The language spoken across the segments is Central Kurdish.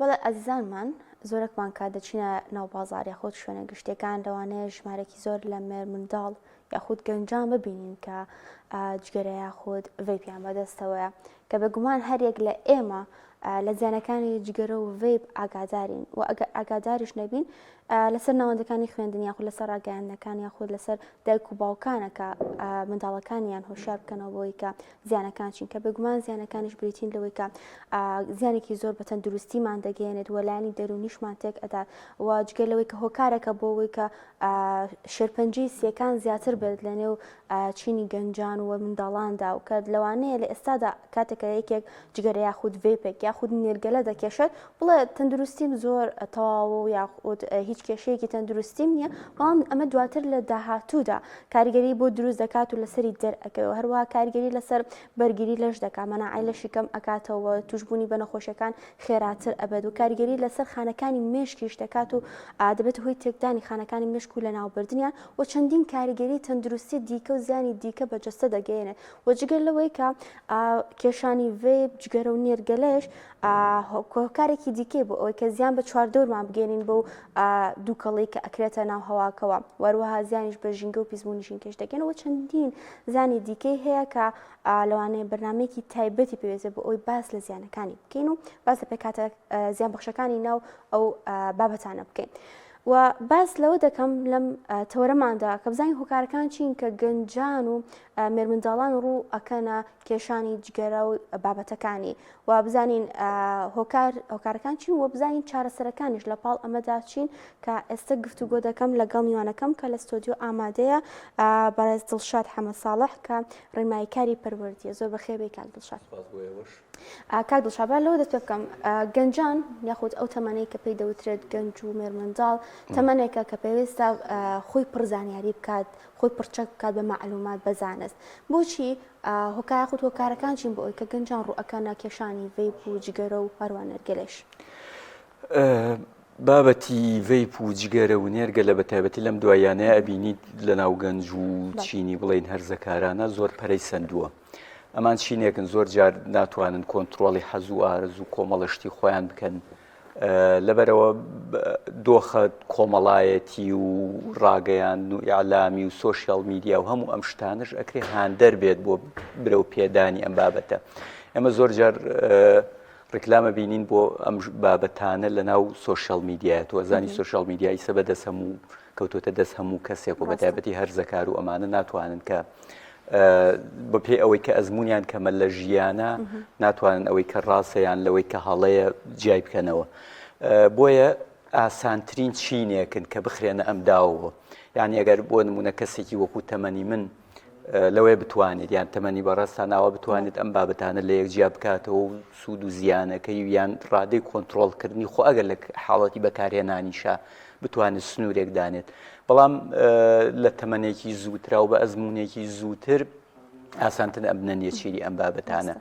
بەڵێ ئازیزانمان زۆرەکمان کات دەچینە ناو بازاڕ یاخود شوێنە گشتیەکان لەوانەیە ژمارەکی زۆر لە مێرمنداڵ یاخود گەنجان ببینین کە جگەرە یاخود ڤەیپیان بەدەستەوەیە کە بێگومان هەریەک لە ئێمە لە زیانەکانی جگەرە و ڤەیپ ئاگادارین و ئەگەر ئاگاداریش نەبین لەسەر ناوەندەکانی خوێندن یاخود لەسەر ڕاگەیاندنەکان یاخود لەسەر دایک و باوکانە کە منداڵەکانیان هۆشیار بکەنەوە بۆی کە زیانەکان چین کە بێگومان زیانەکانیش بریتین لەوەی کە زیانێکی زۆر بە تەندروستیمان دەگەیەنێت و لایەنی دەروونیشمان تێک ئەدات و جگە لەوەی کە هۆکارێکە بۆ ئەوەی کە شێرپەنجەی سیەکان زیاتر بێت لە نێو چینی گەنجان و منداڵاندا و کە لەوانەیە لە ئێستادا کاتێک کە یەکێک جگەرە یاخود ڤێپێک یاخود نێرگەلە دەکێشێت بڵێ تەندروستیم زۆر تەواو و یاخود هیچ کێشەیەکی تەندروستیم نییە بەڵام ئەمە دواتر لە داهاتوودا کاریگەری بۆ دروست دەکات و لەسەری دەرئەکەوێت هەروەها کاریگەری لەسەر بەرگری لەش دەکات مەناعەی لەشی کەم ئەکاتەوە توشبوونی بە نەخۆشیەکان خێراتر ئەبێت و کاریگەری لەسەر خانەکانی مێشکیش دەکات و دەبێتە هۆی تێکدانی خانەکانی مێشک و لەناوبردنیان و چەندین کاریگەری تەندروستی دیکە و زیانی دیکە بە جەستە دەگەیەنێت و جگە لەوەی کە کێشانی ڤەیپ جگەرە و نێرگەلەش هۆکارێکی دیکەی بۆ ئەوەی کە زیان بە چواردەورمان بگەێنین بەو دووکەڵی کە ئەکرێتە ناو هەواکەوە وەروەها زیانیش بە ژینگە و پیسبوونی ژینگەش دەگەن و چەندین زیانی دیکەی هەیە کە لەوانەیە بەرنمەیەکی تایبەتی پێویستە بۆ ئەوی باس لە زیانەکانی بکەین و باس لە پێکاتە زیان بەخشەکانی ناو ئەو بابەتانە بکەین. و باس لەوە دەکەم لەم تەوەرەماندا کە بزانین هۆکارەکان چین کە گەنجان و مێرمنداڵان ڕوو ئەکەنە کێشانی جگەرە و بابەتەکانی و بزانین هۆکار هۆکارەکان چین و بزانین چارەسەرەکانیش لە پاڵ ئەمەدا چین کە ئێستا گفتوگۆ دەکەم لەگەڵ میوانەکەم کە لە ستۆدیۆ ئامادەیە بەڕێز دڵشاد حەمە ساڵح کە ڕێنماییکاری پەروەردیە زۆر بەخێربێی کاک دڵشاد. سپاس بۆ ئێوەش. کاک دڵشاد با لەوە دەست پێ بکەم گەنجان یاخود ئەو تەمەنەی کە پێی دەوترێت گەنج و مێرمنداڵ تەمەنێکە کە پێویستە خۆی پڕ زانیاری بکات خۆی پڕچەک بکات بە مەعلومات بە زانست بۆچی هۆکار یاخود هۆکارەکان چین بۆ ئەوەی کە گەنجان ڕوو ئەکەنە کێشانی ڤەیپ و جگەرە و هەروە نێرگەلەش؟ بابەتی ڤەیپ و جگەرە و نێرگەلە بە تایبەتی لەم دواییانەیە ئەبینیت لە ناو گەنج و چینی بڵێین هەرزەکارانە زۆر پەرەی سەندووە. ئەمان چینێکن زۆر جار ناتوانن کۆنتترۆڵی حەز و ئارز و کۆمەڵە شتی خۆیان بکەن لەبەرەوە دۆخە کۆمەڵایەتی و ڕاگەیاندن و ئیعلامی و سۆشیال میدیا و هەموو ئەم شتانش ئەکرێ هاندەر بێت بۆ برەو پێدانی ئەم بابەتە ئێمە زۆر جار ڕیکلامە بینین بۆ ئەم بابەتانە لە ناو سۆشیال میدیایە تۆ زانی سۆشیال میدیایی سە بەدەست هەموو کەوتۆتە دەست هەموو کەسێک و بەتایبەتی هەرزەکار و ئەمانە ناتوانن کە بەپێی ئەوەی کە ئەزمونیان کەمە لە ژیانە ناتوانن ئەوەی کە ڕاستەیان لەوەی کە هەڵەیە جیای بکەنەوە بۆیە ئاسانترین چینێکن کە بخرێنە ئەم داوەوە یعنی ئەگەر بۆ نمونە کەسێکی وەکو تەمەنی من لەوەیە بتوانێت یان تەمەنی بەڕێزتان ئاوا بتوانێت ئەم بابەتانە لە یەک جیا بکاتەوە و سوود و زیانەکەی یان ڕادەی کۆنتترۆلکردنی خۆ ئەگەر لە حاڵەتی بەکارهێنانیشا بتوانێت سنوورێک دانێت بەڵام لە تەمەنێکی زووترا و بە ئەزمونێکی زووتر ئاسانتر ئەبنە نێچیری ئەم بابەتانە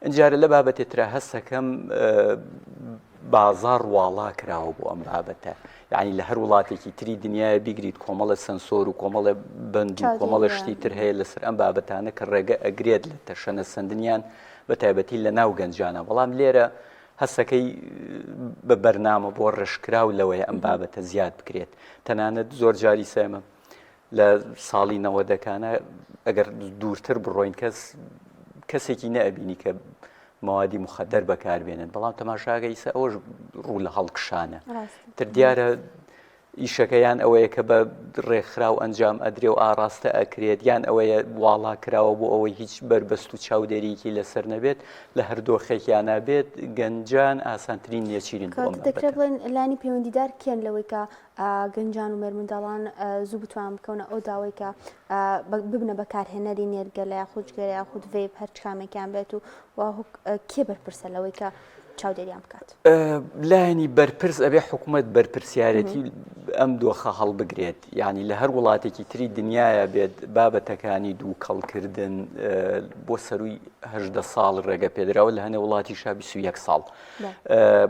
ئەجارە لە بابەتێ ترا هەستەکەم بازاڕ واڵا کراوە بۆ ئەم بابەتە یعنی لە هەر وڵاتێکی تری دنیاە بیگریت کۆمەڵە سنسۆر و کۆمەڵە بەند و کۆمەڵە شتی تر هەیە لەسەر ئەم بابەتانە کە ڕێگە ئەگرێت لە تەشەنە سندنیان بە تایبەتی لە ناو گەنجانە بەڵام لێرە هەسەکەی بە بەرنامە بۆ ڕێژکراو لەوەیە ئەم بابەتە زیاد بکرێت تەنانەت زۆر جاری سێمە لە ساڵی نەوەدەکانە ئەگەر دوورتر بڕۆین کەس کەسێکی نەئەبینی کە مەوادی مخدەر بەکاربێنن بەڵام تەماشاگە ئیسە ئەوەش ڕوو لە هەڵکشانە تر دیارە ئیشەکە یان ئەوەیە کە بە ڕێکخراو ئەنجام ئەدرێ و ئاڕاستە ئەکرێت یان ئەوەیە واڵا کراوە بۆ ئەوەی هیچ بەربەست و چاودێریکی لەسەر نەبێت لە هەر دۆخێکیانە بێت گەنجان ئاسانترین نێچیرن دەکرێت بڵێن لانی پەیوەندیدار کێن لەوەی کە گەنجان و مێرمنداڵان زوو بتوان بکەونە ئەو داوای کە ببنە بەکارهێنەری نێرگەلە یاخود جگەرە یاخود ڤەیپ هەر کامێکیان بێت و کێ بەرپرسە لەوەی کە چاودێریان بکات؟ لایەنی بەرپرس ئەبێ حکوومەت بەرپرسیارەتی ئەم دۆخە هەڵبگرێت یعنی لە هەر وڵاتێکی تری دنیاە بێت بابەتەکانی دووکەڵکردن بۆ سەروی هەدە ساڵ ڕێگە پێدراوە لە هەنێ وڵاتی شا 21 ساڵ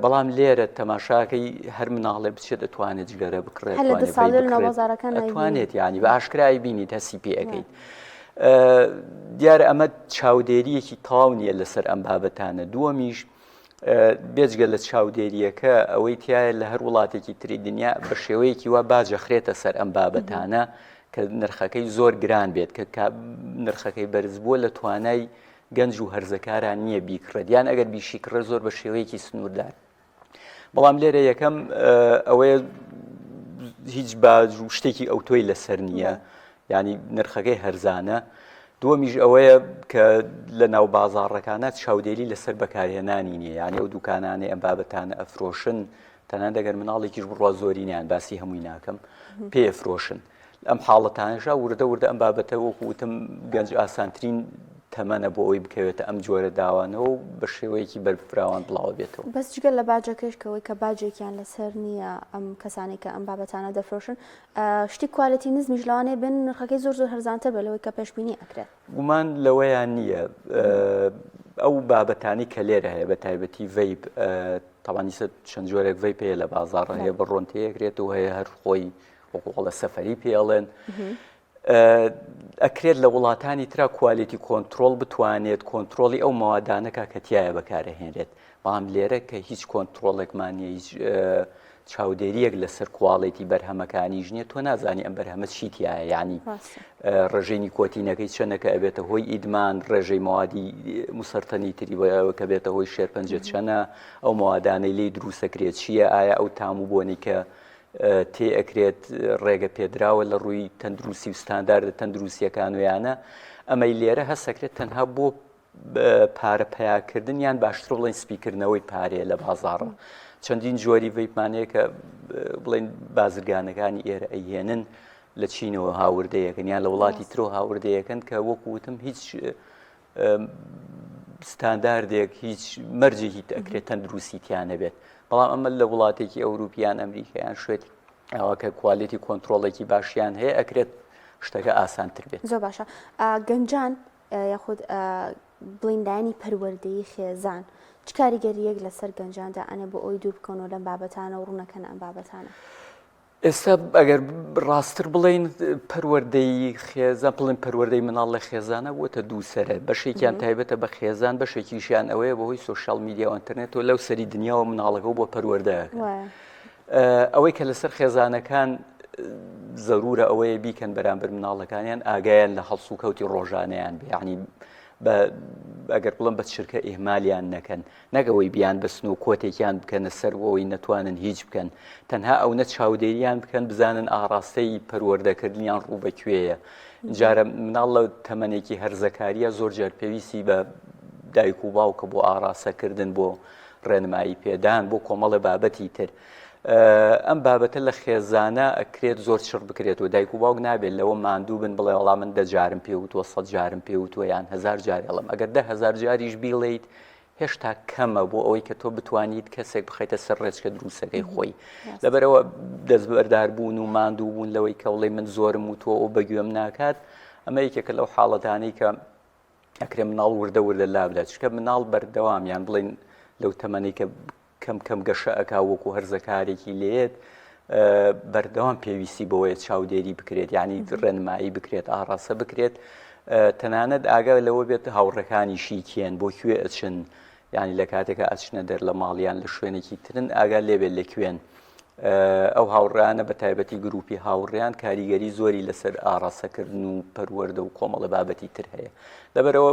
بەڵام لێرە تەماشاکەی هەر مناڵێ بچێت دەتوانێت جگەرە بکڕێت ئەتوانێت ینی بە ئاشکرای بینیت هەسی پێ ئەەکەیت. دیارە ئەمە چاودێریەکی تەواو نییە لەسەر ئەم بابەتانە دووەمیش. بێجگە لە چاودێرییەکە ئەوەی تایە لە هەر وڵاتێکی تری دنیا بە شێوەیەکی وا باجەخرێتە سەر ئەم بابەتانە کە نرخەکەی زۆر گران بێت کە نرخەکەی بەرز بووە لە توانای گەنج و هەرزەکاران نییە بیکڕێت یان ئەگەر بیشیکڕێت زۆر بە شێوەیەکی سنووردار بەڵام لێرە یەکەم ئەوەیە هیچ باج و شتێکی ئەوتۆی لەسەر نییە ینی نرخەکەی هەرزانە دووەمیش ئەوەیە کە لە ناو بازاڕەکانە چاودێری لەسەر بەکارهێنانی نییە یعنی ئەو دوکانانەی ئەم بابەتانە ئەفرۆشن تەنانەت ئەگەر مناڵێکیش بڕوا زۆرینیان باسی هەمووی ناکەم پێ ئەفرۆشن ئەم حاڵەتانەشا وردە وردە ئەم بابەتە وەکو وتم گەنج ئاسانترین تەمەنە بۆ ئەوەی بکەوێتە ئەم جۆرە داوانەوە و بە شێوەیەکی بەرفراوان بڵاوە بێتەوە. بەس جگە لە باجەکەش کەوەی کە باجێکیان لەسەر نییە ئەم کەسانەی کە ئەم بابەتانە دەفرۆشن شتی quality نزمیش لەوانەیە بێن نرخەکەی زۆر زۆر هەرزانتر بێت لەوەی کە پێشبینی ئەکرێت. گومان لەوەیان نییە ئەو بابەتانی کە لێرە هەیە بە تایبەتی vape تەبعەن ئیسە چەند جۆرێک vape هەیە لە بازاڕ هەیە بە ڕۆن تێکرێت و هەیە هەر خۆی وەکو ئەڵە سەفەری پێڵێن ئەکرێت لە وڵاتانی ترا quality control بتوانێت کۆنتترۆلی ئەو مەوادانەکە کە تایە بەکارەهێنرێت بەڵام لێرە کە هیچ کۆنتترۆڵێکمان نیە هیچ چاودێریەک لەسەر quality بەرهەمەکانیش نیە تۆ نازانی ئەم بەرهەمە چی تایە یعنی ڕێژەی نیکۆتینەکەی چەنەکە ئەبێتە هۆی ئیدمان ڕێژەی موادی مسەرتەنی تری کە بێتە هۆی شێرپەنجە چەنە ئەو موادانەی لی دروستەکرێت چییە ئایا ئەو تام و بۆنی کە تێ ئەکرێت ڕێگە پێدراوە لە ڕووی تەندروستی و ستانداردە تەندروستیەکان ویانە ئەمەی لێرە هەسەکرێت تەنها بۆ پارە پەیاکردن یان باشتر بڵێن سپیکردنەوەی پارەیە لە بازاڕە چەندین جۆری vape مان هەیە کە بڵێن بازرگانەکانی ئێرە ئەیهێنن لە چینەوە هاوردەیەکەن یان لە وڵاتی ترۆ هاوردەیەکەن کە وەکو وتم هیچ ستانداردێک هیچ مەرجێکی ئەکرێت تەندروستی تیا نەبێت بەڵام ئەمە لە وڵاتێکی ئەوروپیان ئەمریکایان شوێت ئەوە کە quality control ێکی باشیان هەیە ئەکرێت شتەکە ئاسانتر بێت زۆر باشە گەنجان یاخود بڵین لایەنی پەروەردەیی خێزان چ کاریگەرییەک لەسەر گەنجان دائەنێ بۆ ئەوەی دوور بکەونەوە لەم بابەتانە و ڕوونەکەنە ئەم بابەتانە؟ ئێستا ئەگەر ڕاستتر بڵێین پەروەردەی خێزان بڵێن پەروەردەی مناڵ لە خێزانە بووەتە دوو سەرە بەشێکیان تایبەتە بە خێزان بەشێکیشیان ئەوەیە بەهۆی social media و ئینتەرنێتەوە لەو سەری دنیاوە مناڵەکە بۆ پەروەردەکەن ئەوەی کە لەسەر خێزانەکان زەرورە ئەوەیە بیکەن بەرامبەر مناڵەکانیان ئاگایان لە هەڵسوکەوتی ڕۆژانەیان بێ یعنی ئەگەر بڵم بە چرکە ئیهمالیان نەکەن نەک ئەوەی بیان بەسن و کۆتێکیان بکەنە سەر ئەوەی نەتوانن هیچ بکەن تەنها ئەونە چاودێریان بکەن بزانن ئاڕاستەی پەروەردەکردنیان ڕوو بە کوێیە جارە مناڵ لە تەمەنێکی هەرزەکاریە زۆر جار پێویستی بە دایک و باوکە بۆ ئاڕاستەکردن بۆ ڕێنمایی پێدان بۆ کۆمەڵە بابەتی تر. ئەم بابەتە لە خێزانە ئەکرێت زۆر چڕ بکرێت و دایک و باوک نابێت لەوە ماندوو بن بڵێ وەڵا من دەجارم پێوتووە سە جارم پێوتووە یان هزار جار ئەڵم ئەگەر 10هزار جاریش بیڵیت هێشتا کەمە بۆ ئەوەی کە تۆ بتوانیت کەسێک بخیتە سەر ڕێچکە دروستەکەی خۆی لەبەرەوە دەستبەردار بوون و ماندوو بوون لەوەی کەوڵی من زۆرم و تۆ ئەو بەگوێم ناکات ئەمە یەکێکە لەو حاڵەتانەی کە ئەکرێ مناڵ وردە وردە لابدات چونکە مناڵ بەردەوام یان بڵین لەو تەمەنەی کە کەم کەم گەشە ئەکا وەکو هەرزەکارێکی لێت بەردەوام پێویستی بەوەیە چاودێری بکرێت یعنی ڕێنمایی بکرێت ئاڕاستە بکرێت تەنانەت ئاگا لەوە بێت هاوڕەکانیشی کێن بۆ کوێ ئەچن یعنی لە کاتێکە ئەچنە دەر لە ماڵیان لە شوێنێکی ترن ئاگا لێبێت لە کوێن ئەو هاوڕێیانە بە تایبەتی گروپی هاوڕێیان کاریگەری زۆری لەسەر ئاڕاستەکردن و پەروەردە و کۆمەڵە بابەتی تر هەیە لەبەرەوە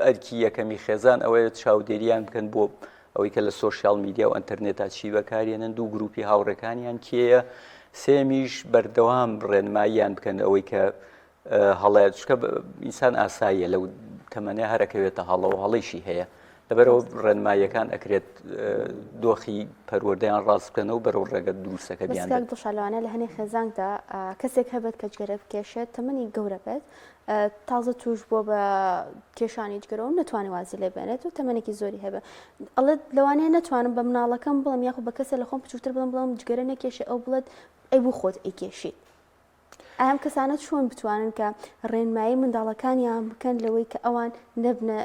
ئەرکی یەکەمی خێزان ئەوەیە چاودێریان بکەن بۆ ئەوەی کە لە social media و ئەتەرنێتا چی بەکارێنن دوو گروپی هاوڕێکانیان کێیە سێمیش بەردەوام ڕێنماییان بکەن ئەوەی کە هەڵەیە چونکە ئینسان ئاساییە لەو تەمەنە هەرەکەوێتە هەڵە و هەڵەیشی هەیە لەبەرەوە ڕێنماییەکان ئەکرێت دۆخی پەروەردەیان ڕاست بکەنەوە بەرەو ڕێگە دروستەکە بیان بەس کاک دڵشاد لەوانەیە لە هەنێ خێزاندا کەسێک هەبێت کە جگەرە بکێشێت تەمەنی گەورە بێت تازە توش بووە بە کێشانی جگەرەوە نەتوانێت وازی لێ بێنێت و تەمەنێکی زۆری هەبێ ئەڵێت لەوانەیە نەتوانم بە مناڵەکەم بڵم یاخود بە کەسێ لە خۆم بچووتر بڵم بڵم جگەرە نەکێشێ ئەو بڵێت ئەی بۆ خۆت ئەیکێشیت ئایا ئەم کەسانە چۆن بتوانن کە ڕێنمایی منداڵەکانیان بکەن لەوەی کە ئەوان نەبنە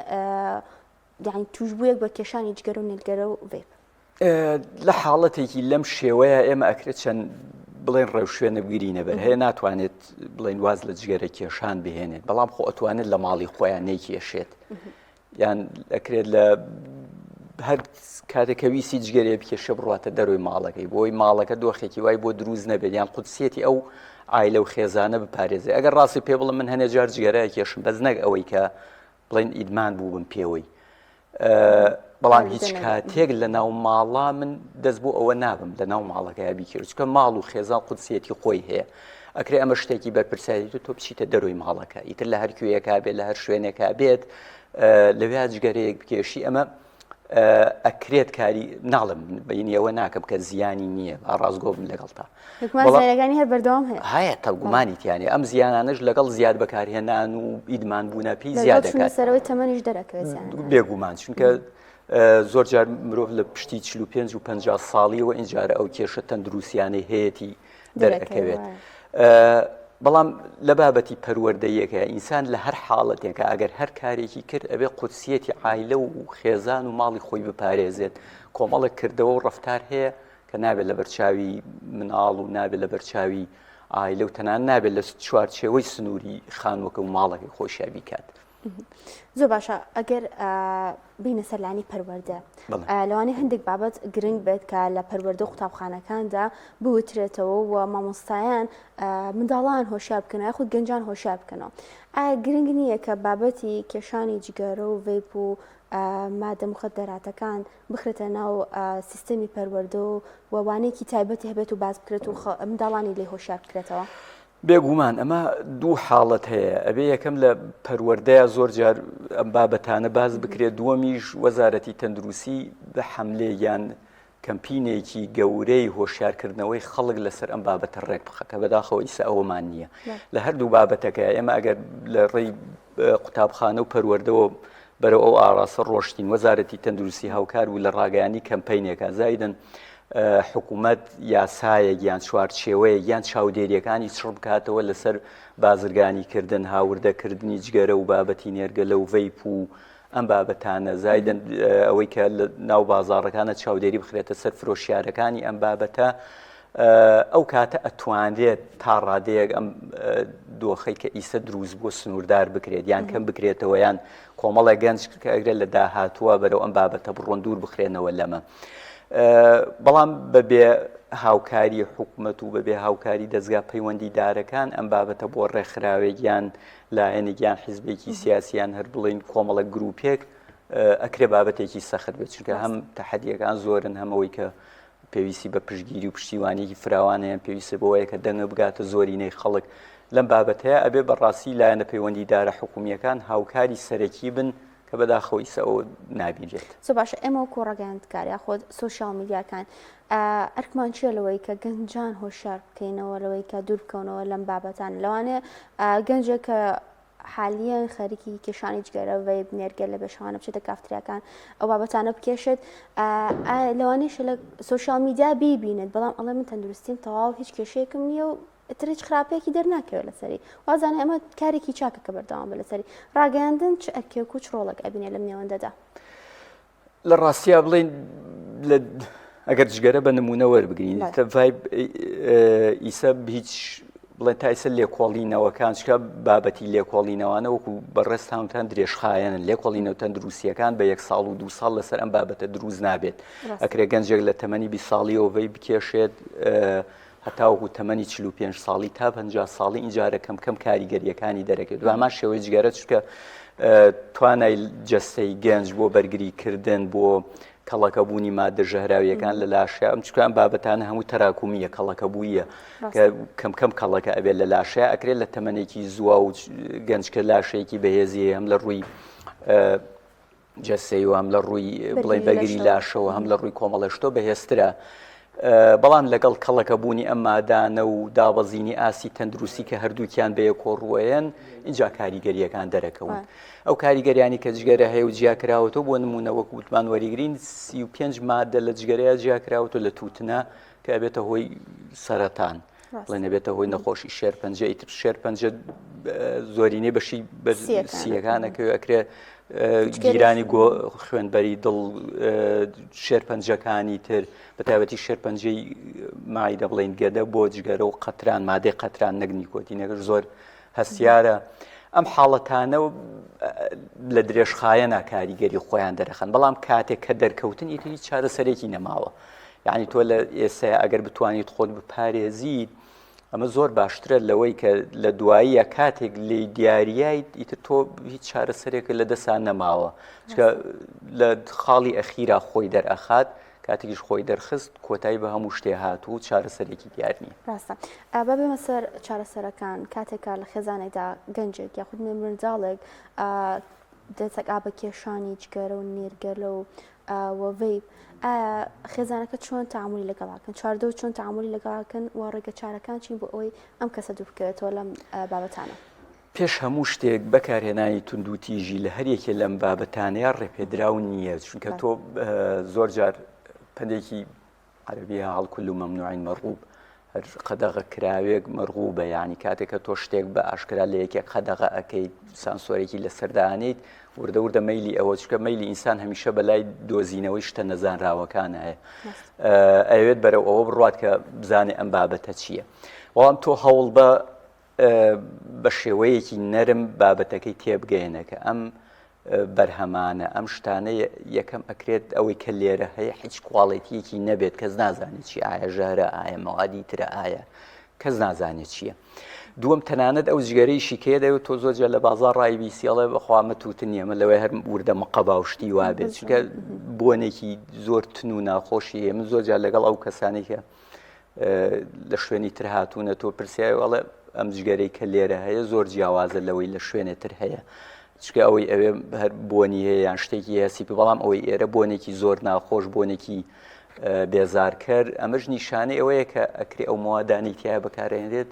یعنی توشبوویەک بە کێشانی جگەرە و نێلگەرە و vape؟ لە حاڵەتێکی لەم شێوەیە ئێمە ئەکرێت چەند بڵێن ڕێوشوێنە بگرینە بەر هەیە ناتوانێت بڵێن واز لە جگەرە کێشان بهێنێت بەڵام خۆ ئەتوانێت لە ماڵی خۆیان نەیکێشێت یان ئەکرێت لە. هەر کاتێک کە ویستی جگەرەیە بکێشێ بڕاتە دەروی ماڵەکەی بۆی ماڵەکە دۆخێکی وای بۆ دروست نەبێت یان قودسیەتی ئەو عایلە و خێزانە بپارێزێ ئەگەر ڕاستی پێ بڵم من هەنێ جار جگەرە کێشم بەس نەک ئەوەی کە بڵێن ئیدمان بووبم پێوەی بەڵام هیچ کاتێک لە ناو ماڵا من دەست بۆ ئەوە نابم لە ناو ماڵەکەی بیکرد چکە ماڵ و خێزان قودسیەتی خۆی هەیە ئەکرێ ئەمە شتێکی بەرپرسیارێتی تۆ بچیتە دەرۆی ماڵەکە ئیتر لە هەر کوێیەکا بێت لە هەر شوێنێکا بێت لەوێ جگەرەیەک بکێشی ئەمە ئەکرێت کاری ناڵم بینی ئەوە ناکەم کە زیانی نییە با ڕاستگۆ بم لەگەڵتا زیانەکانی هەر بەردەوام هەیە هەیە تەگومانی تیانێ ئەم زیانانش لەگەڵ زیاد بەکارهێنان و ئیدمان بوونە پێی زیاد دەکات سەرەوەی تەمەنیش دەرەکەوێت بێگومان چونکە زۆر جار مرۆڤ لە پشتی 45 و 50 ساڵیەوە ئینجارە ئەو کێشە تەندروستیانەی هەیەی دەرەکەوێت. بەڵام لە بابەتی پەروەردەیەکە ئینسان لە هەر حاڵەتێکە ئەگەر هەر کارێکی کرد ئەبێ قودسیەتی عایلە و خێزان و ماڵی خۆی بپارێزێت کۆمەڵێک کردەوە و ڕەفتار هەیە کە نابێت لە بەرچاوی مناڵ و نابێت لە بەرچاوی عایلە و تەنان نابێت لە چوارچێوەی سنووری خانووەکە و ماڵەکەی خۆشیا بیکات. زۆر باشە ئەگەر بینە سەر لانی پەروەردە لەوانەیە هەندێک بابەت گرنگ بێت کە لە پەروەردە و قوتابخانەکاندا بوترێتەوە و مامۆستایان منداڵان هۆشیار بکەنەوە یاخود گەنجان هۆشیار بکەنەوە ئایا گرنگ نییە کە بابەتی کێشانی جگەرە و vape و مادە مخدراتەکان بخرێتە ناو سیستەمی پەروەردە و وانەیەکی تایبەتی هەبێت و باس بکرێت و منداڵانی لێ هۆشیار بکرێتەوە؟ بێگومان ئەمە دوو حاڵەت هەیە ئەبێ یەکەم لە پەروەردەیە زۆر جار ئەم بابەتانە باس بکرێت دووەمیش وەزارەتی تەندروستی بە حەملێ یان کەمپینێکی گەورەی هۆشیارکردنەوەی خەڵک لەسەر ئەم بابەتە ڕێک بخە کە بەداخەوە ئیسە ئەوەمان نییە لە هەردوو بابەتەکە ئێمە ئەگەر لە ڕێی قوتابخانە و پەروەردەوە بەرەو ئەو ئاڕاستە ڕۆشتین، وەزارەتی تەندروستی هاوکار بوو لە ڕاگەیاندنی کەمپەینێکا، زایدن حکوومەت یاسایەک یان چوارچێوەیەک یان چاودێریەکانی چڕ بکاتەوە لەسەر بازرگانیکردن، هاوردەکردنی جگەرە و بابەتی نێرگەلە و vape و ئەم بابەتانە، زایدن ئەوەی کە لە ناو بازاڕەکانە چاودێری بخرێتە سەر فرۆشیارەکانی ئەم بابەتە، ئەو کاتە ئەتوانرێت تا ڕادەیەک ئەم دۆخەی کە ئیسە دروست بووە سنووردار بکرێت یان کەم بکرێتەوە یان کۆمەڵێک گەنج کە ئەگرێت لە داهاتووە بەرەو ئەم بابەتە بڕۆن دوور بخرێنەوە لەمە. بەڵام بەبێ هاوکاری حکومەت و بەبێ هاوکاری دەستگا پەیوەندیدارەکان ئەم بابەتە بۆ ڕێکخراوێک یان لایەنێک یان حیزبێکی سیاسیان هەر بڵین کۆمەڵە گروپێک ئەکرێ بابەتێکی سەخت بێت چونکە هەم تەحەدیەکان زۆرن هەمەوەی کە پێویستی بە پشتگیری و پشتیوانیەکی فراوان هەیە، پێویستی بەوەیە کە دەنگە بگاتە زۆرینەی خەڵک لەم بابەتەیە، ئەبێ بە ڕاستی لایەنە پەیوەندیدارە حکومییەکان هاوکاری سەرەکی بن کە بەداخەوە ئیسە ئەوە نابینرێت. زۆر باشە ئێمە وەکو ڕاگەیاندکار یاخود سۆشیال میدیاکان ئەرکمان چییە لەوەی کە گەنجان هۆشیار بکەینەوە لەوەی کە دوور بکەونەوە لەم بابەتانە لەوانەیە گەنجێک کە حالیەن خەریکی کێشانی جگەرە vape نێرگەلە بێ شەوانە بچێتە کافتریاکان ئەو بابەتانە بکێشێت لەوانەیە لە سۆشیال میدیا بیبینێت بەڵام ئەڵێ من تەندروستیم تەواو هیچ کێشەیەکم نییە و ئیتر هیچ خراپەیەکی دەرناکەوێت لەسەری وازانێ ئەمە کارێکی چاکە کە بەردەوام بە لەسەری ڕاگەیاندن چ ئەرکێک و چ ڕۆڵێک ئەبینێ لەم نێوەندەدا لە ڕاستیا بڵێین لە ئەگەر جگەرە بە نمونە وەربگرین vape ئیسە هیچ بڵێن تا ئیسە لێکۆڵینەوەکان چکە بابەتی لێکۆڵینەوانە وەکو بەڕێزتانتان درێژخایەنن لێکۆڵینەوە تەندروستیەکان بە یەک ساڵ و دو ساڵ لەسەر ئەم بابەتە دروست نابێت ئەکرێ گەنجێک لە تەمەنی 20 ساڵیەوە vape بکێشێت هەتاوەکو تەمەنی 45 ساڵی تا 50 ساڵی ئینجارە کەم کەم کاریگەریەکانی دەرەکەوێت بە هەمان شێوەی جگەرە چونکە توانای جەستەی گەنج بۆ بەرگری کردن بۆ کەڵەکەبوونی مادە ژەهراویەکان لە لاشە ئەم چکە ئەم بابەتانە هەموو تەراکومیە کەڵەکەبوویە کە کەم کەم کەڵەکە ئەبێت لە لاشەیە ئەکرێت لە تەمەنێکی زووە و گەنجکە لاشەیەکی بەهێزی هەم لە ڕووی جەستەی و هەم لە ڕووی بڵێ بەگری لاشەوە هەم لە ڕووی کۆمەڵە شتۆ بەهێزترە. بەڵام لەگەڵ کەڵەکەبوونی ئەم مادانە و دابەزینی ئاستی تەندروستی کە هەردووکیان بە یەکۆ ڕوەیەن اینجا کاریگەریەکان دەرەکەون ئەو کاریگەریانی کە جگەرە هەیە و جیاکراوەتەوە بۆ نمونە وەک وتمان وەریگرین 35 مادە لە جگەرەیە جیاکراوەتەوە لە تووتنە کە ئەبێتە هۆی سەرەتان. بڵێ نەبێتە هۆی نەخۆشی شێرپەنجە ئیتر شێرپەنجە زۆرینەی بەشی سیەکانەکەوێ ئەکرێ گیرانی گۆ خوێنبەری دڵ شێرپەنجەکانی تر بە تایبەتی شێرپەنجەی مای دەبڵین گەدە بۆ جگەرە و قەتران مادەی قەتران نەک نیکۆتینەکە زۆر هەستیارە. ئەم حاڵەتانە لە درێژخایەنا کاریگەری خۆیان دەرەخەن بەڵام کاتێک کە دەرکەوتن ئیتر هیچ چارەسەرێکی نەماوە یعنی تۆ لە ئێستا ئەگەر بتوانیت خۆت بپارێزیت ئەمە زۆر باشترە لەوەی کە لە دواییە کاتێک لی دیاریایت ئیتر تۆ هیچ چارەسەرێکە لە دەسان نەماوە چکە لە خاڵی ئەخیرا خۆی دەرئەخات کاتێکیش خۆی دەرخست کۆتایی بە هەموو شتێ هات و چارەسەرێکی دیار نییە. ڕاستە. با بێمە سەر چارەسەرەکان، کاتێک کە لە خێزانێکدا گەنجێک یاخود منداڵێک دەستەکا بە کێشانی جگەرە و نێرگەلە و و vape ئایا خێزانەکە چۆن تەعامولی لەگەڵاکەن چواردەور چۆن تەعامولی لەگەڵاکەن و ڕێگە چارەکان چین بۆ ئەوەی ئەم کەسە دوور بکەوێتەوە لەم بابەتانە؟ پێش هەموو شتێک بەکارهێنانی توندوتیژی لە هەر یەکێ لەم بابەتانەیە ڕێپێدراو نییە چونکە تۆ زۆر جار پەندێکی عەربیە هەڵ كل ممنوع مرغوب هەر قەدەغە کراوێک مەرغوبە یعنی کاتێک کە تۆ شتێک بە ئاشکرا لە یەکێک قەدەغە ئەەکەیت سانسۆرێکی لەسەردانیت وردە وردە مەیلی ئەوە چکە مەیلی ئینسان هەمیشە بەلای دۆزینەوەی شتە نەزانراوەکان هەیە ئەوێت بەرەو ئەوە بڕات کە بزانێ ئەم بابەتە چییە بەڵام تۆ هەوڵ بە بە شێوەیەکی نەرم بابەتەکەی تێبگەیەنە کە ئەم بەرهەمانە ئەم شتانە یەکەم ئەکرێت ئەوەی کە لێرە هەیە هیچ quality یەکی نەبێت کەس نازانێت چی ئایا ژەهرە ئایا مەوادی ترە ئایا کەس نازانێت چییە. دووەم تەنانەت ئەو جگەرەیشی کێ دەوێت تۆ زۆر جار لە بازار ڕای بیسیڵێ بەخوا مە تووتن نییە من لەوەی هەر وردە مقەبا و شتی وابێت چونکە بۆنێکی زۆر تون و ناخۆشی هەیە من زۆر جار لەگەڵ ئەو کەسانی کە لە شوێنی تر هاتوونە تۆ پرسیای ئەڵێ ئەم جگەرەی کە لێرە هەیە زۆر جیاوازە لەوەی لە شوێنێ تر هەیە چکە ئەوەی ئەوێ هەر بۆنی هەیە یان شتێکی هەیە سیپی بەڵام ئەوەی ئێرە بۆنێکی زۆر ناخۆش بۆنێکی بێزارکەر ئەمەش نیشانەی ئەوەیە کە ئەکرێ ئەو موادانی تیا بەکارهێنرێت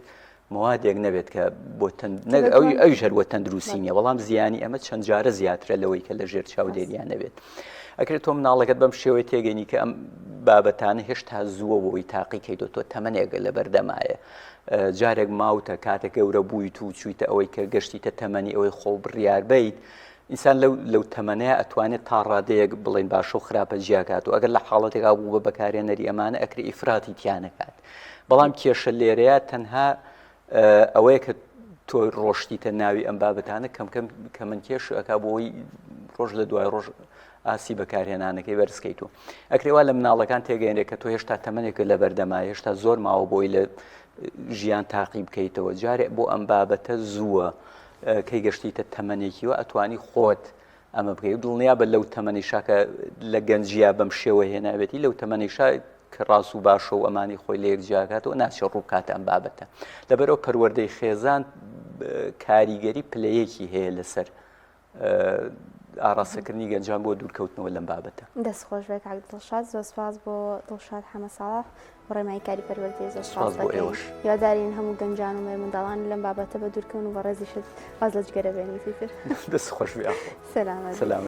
موادێک نەبێت کە بۆ ئەوی ئەویش هەر بۆ تەندروستی نیە بەڵام زیانی ئەمە چەند جارە زیاترە لەوەی کە لە ژێر چاودێریان نەبێت ئەکرێت تۆ مناڵەکەت بەم شێوەی تێگەنی کە ئەم بابەتانە هێشتا زووە بۆی تاقیکەیتەوە تۆ تەمەنێک لە بەردەمایە جارێک ماوتە کاتێک گەورە بوویت و چوویتە ئەوەی کە گەشتیتە تەمەنی ئەوەی خۆ بڕیار بیت ئینسان لەو لەو تەمەنەیە ئەتوانێت تا ڕادەیەک بڵێن باشە و خراپە جیاکات و ئەگەر لە حاڵەتێکا بوو بە بەکارێنەری ئەمانە ئەکرێ ئیفراتی تیانەکات بەڵام کێشە لێرەیە تەنها ئەوەیە کە تۆ ڕۆشتیتە ناوی ئەم بابەتانە کەم کەم کەمن کێش ئەک بۆی ڕۆژ لە دوای ڕۆژ ئاسی بەکارهێنانەکەی بەرزکەیت و ئەکرێوا لە مناڵەکان تێگەێنێت کە تۆ هێشتا تەمەنێکە لە بەردەما هێشتا زۆر ماوە بۆی لە ژیان تاقی بکەیتەوە جارێ بۆ ئەم بابەتە زووە کەی گەشتیتە تەمەنێکیوە ئەتوانی خۆت ئەمە بکەی و دڵنیا بە لەو تەمەنیشا کە لە گەنجیا بەم شێوە هێناوێتی لەو تەمەنیشا کە ڕاست و باشە و ئەمانی خۆی لە یەک جیاکاتەوە ناچێت ڕووبکاتە ئەم بابەتە لەبەرەوە پەروەردەی خێزان کاریگەری پلەیەکی هەیە لەسەر ئاڕاستەکردنی گەنجان بۆ دوورکەوتنەوە لەم بابەتە. دەست خۆش بێ کاک دڵشاد زۆر سپاس بۆ دڵشاد حەمە ساڵح بۆ ڕێنمایی کاری پەروەردەی زۆر سپاس بۆ ئێوەش هیوادارین هەموو گەنجان و مێرمنداڵان لەم بابەتە بە دوورکەون و بەڕێزیشت واز لە جگەرە بێنیت ئیتر. دەست خۆش بێ ئاخۆ. سەلامەت. سەلامەت.